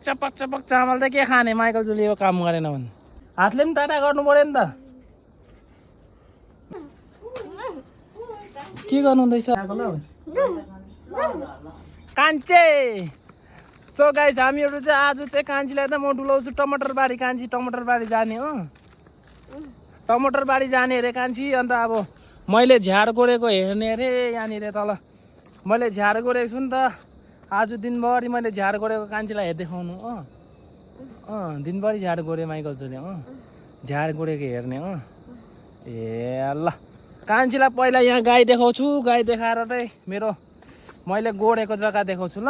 चपक चपक चामल त के खाने माइकल जुले यो काम गरेन भने हातले पनि टाटा गर्नु पर्यो नि त के गर्नु हुँदैछ कान्छे सो गाइस हामीहरू चाहिँ आज चाहिँ कान्छीलाई त म डुलाउँछु टमाटर बारी कान्छी टमाटर बारी जाने हो टमाटर बारी जाने अरे कान्छी अन्त अब मैले झाड गोडेको हेर्ने अरे यहाँनिर तल मैले झाड गोडेको छु नि त आज दिनभरि मैले झाड गोडेको कान्छीलाई देखाउनु दिनभरि झाड गोडे माइकल जुले झाड गोडेको हेर्ने ए ल कान्छीलाई पहिला यहाँ गाई देखाउँछु गाई देखाएर चाहिँ मेरो मैले गोडेको जग्गा देखाउँछु ल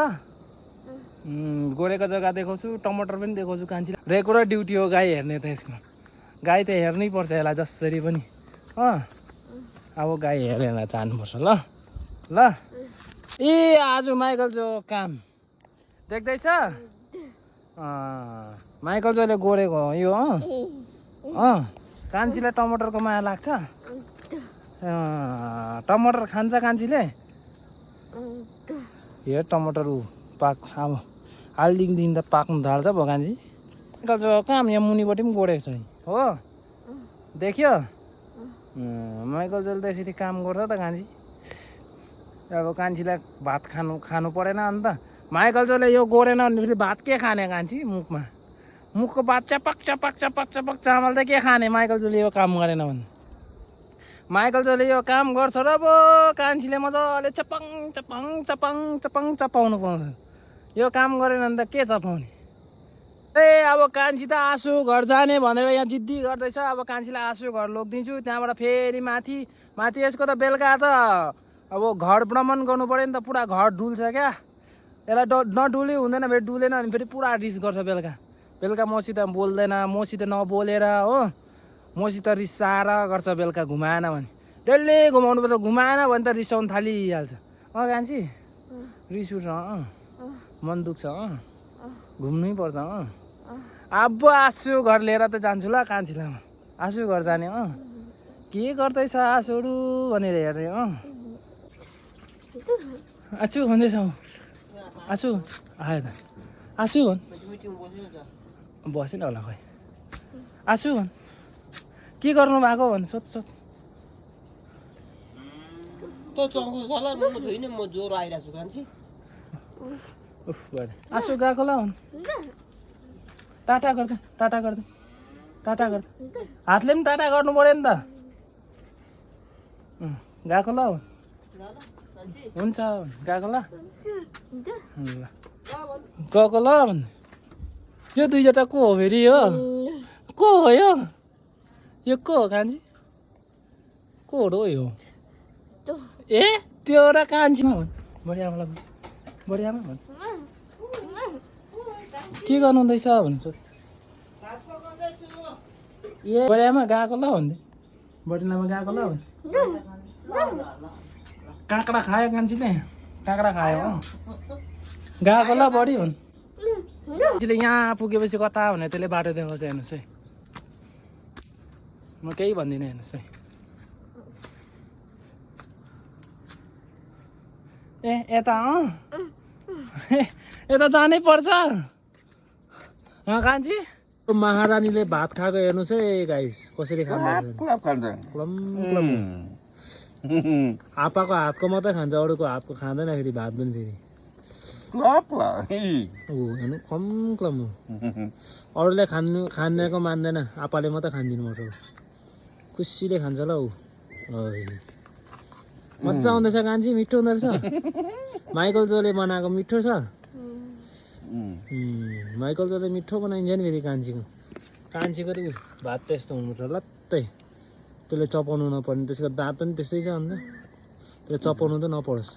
गोडेको जग्गा देखाउँछु टमाटर पनि देखाउँछु कान्छीलाई रेगुलर ड्युटी हो गाई हेर्ने त यसको गाई त हेर्नै पर्छ यसलाई जसरी पनि अब गाई हेरेर जानुपर्छ ल ल ए आज माइकल जो काम देख्दैछ माइकल जोले गोडेको यो कान्छीलाई टमाटरको माया लाग्छ टमाटर खान्छ कान्छीले हेर टमाटर पाक अब हालिदिङ त पाक्नु थाल्छ भयो कान्छी माइकल जो काम यहाँ मुनिपट्टि पनि गोडेको छ हो देख्यो माइकल जोले त यसरी काम गर्छ त कान्छी अब कान्छीलाई भात खानु परेन अन्त माइकल जोले यो गोडेन भने फेरि भात के खाने कान्छी मुखको भात चपक चपक चपक चपक चामल त के खाने माइकल जोले यो काम गरेन भने माइकल जोले यो काम गर्छ र अब कान्छीले मजाले चपङ चपङ चपङ चपङ चपाउनु पाउँछ यो काम गरेन भने त के चपाउने ए अब कान्छी त आँसु घर जाने भनेर यहाँ जिद्दी गर्दैछ अब कान्छीलाई आँसु घर लगिदिन्छु त्यहाँबाट फेरि माथि यसको त बेलुका त अब घर भ्रमण गर्नु पऱ्यो नि त पुरा घर डुल्छ क्या यसलाई नडुली हुँदैन फेरि डुलेन भने फेरि पुरा रिस गर्छ बेलुका मसित बोल्दैन मसित नबोलेर हो मसित रिसाएर गर्छ बेलुका घुमाएन भने डेली घुमाउनु पर्छ घुमाएन भने त रिसाउनु थालिहाल्छ कान्छी रिस उठ्छ मन दुख्छ घुम्नै पर्छ अब आँसु घर लिएर त जान्छु ल कान्छीलाई आँसु घर जाने के गर्दैछ आँसुहरू भनेर हेर्ने आँसु भन्दैछ आँसु आयो त आँसु भन् बसेन होला खै आँसु भन् के गर्नु भएको भन् सोध आँसु गएको ल भन् टाटा गर्दै हातले पनि टाटा गर्नु पर्यो नि त गएको ल हुन्छ गएको ल गएको ल भन् यो दुईजना को हो फेरि हो को हो यो को हो कान्छी को हो यो ए त्यो एउटा कान्छीमा भन् बढी आमा भन् के गर्नु हुँदैछ भन्छ ए बढी आमा गएको ल भन्दै बढी आमा गएको ल भन् काँक्रा खायो कान्छीले काँक्रा खायो गएको ल बढी भन् कान्छीले यहाँ पुगेपछि कता भने त्यसले बाटो देखाउँछ हेर्नुहोस् है म केही भन्दिनँ हेर्नुहोस् है ए यता यता जानै पर्छ कान्छी महारानीले भात खाएको हेर्नुहोस् है गाइस कसरी आपाको हातको मात्रै खान्छ अरूको हातको खाँदैन फेरि भात पनि फेरि हेर्नु क्लम अरूले खानेको मान्दैन आपाले मात्रै खानिदिनु पर्छ खुसीले खान्छ ल ऊ मजा आउँदैछ कान्छी मिठो हुँदो रहेछ माइकल जोले बनाएको मिठो छ माइकल जोले मिठो बनाइन्छ नि फेरि कान्छीको त भात त्यस्तो हुनुपर्छ लत्तै त्यसले चपाउनु नपर्ने त्यसको दाँत पनि त्यस्तै छ अन्त त्यसले चपाउनु त नपरोस्